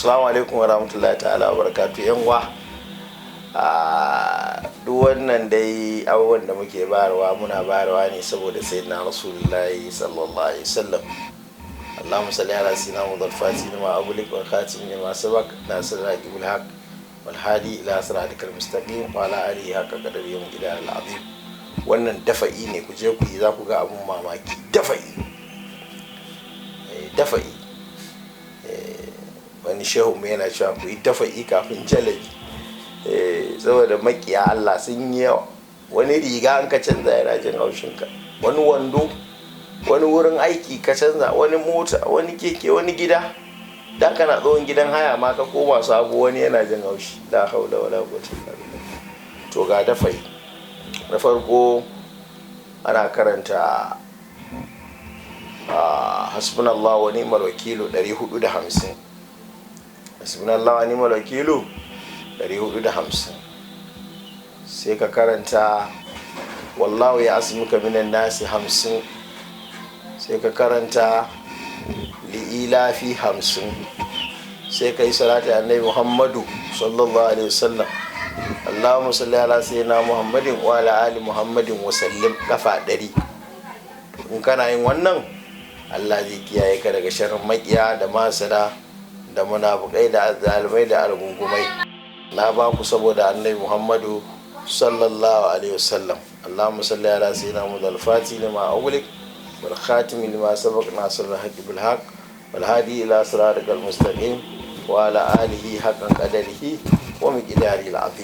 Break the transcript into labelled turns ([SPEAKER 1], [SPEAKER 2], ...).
[SPEAKER 1] Assalamu alaikum wa rahmatullahi ta'ala wa barakatu yan uwa. Duk wannan dai abubuwan da muke bayarwa, muna bayarwa ne saboda Sayyidina Rasulullahi sallallahu alaihi wasallam. اللهم صل على سيدنا محمد الفاتح لما أغلق والخاتم لما سبق ناصر الحق بالحق والهادي إلى صراطك المستقيم وعلى آله حق قدره ومقداره العظيم. Wannan dafa'i ne, ku je ku yi, za ku ga abun mamaki. Dafa'i, dafa'i. Wani shehu mu yana cewa ku yi dafa'i kafin jalabi, saboda makiya Allah sun yi yawa. Wani riga an ka canza, yana jin haushinka. Wani wando, wani wurin aiki ka canza, wani mota, wani keke, wani gida. Da kana tsohon gidan haya ma ka koma sabo, wani yana jin haushi. La haula wala quwwata illa billah. To, ga dafa'i. Na farko ana karanta hasbunallah wa ni'mal wakilu 450, hasbunallah wa ni'mal wakilu 450. Sai ka karanta wallahu ya asmuka minan nasi 50. Sai ka karanta li'ilafi 50. Sai ka yi salati Annabi Muhammadu sallallahu alaihi wasallam, Allahumma salli ala sayyidina Muhammadin wa ala ali Muhammadin wa sallim, kafa 100. In kana yin wannan, Allah zai kiyaye ka daga sharrin makiya da masana da munafukai da azzalumai da algungumai. Na ba ku saboda Annabi Muhammadu sallallahu alaihi wasallam. Allahumma salli ala sayyidina Muhammad al-Fatih lima ughliq wal khatim lima sabaq nasir al-haqq bil haqq wal hadi ila siratikal mustaqim wa ala alihi haqqa qadarihi wa miqdarihi al-azim.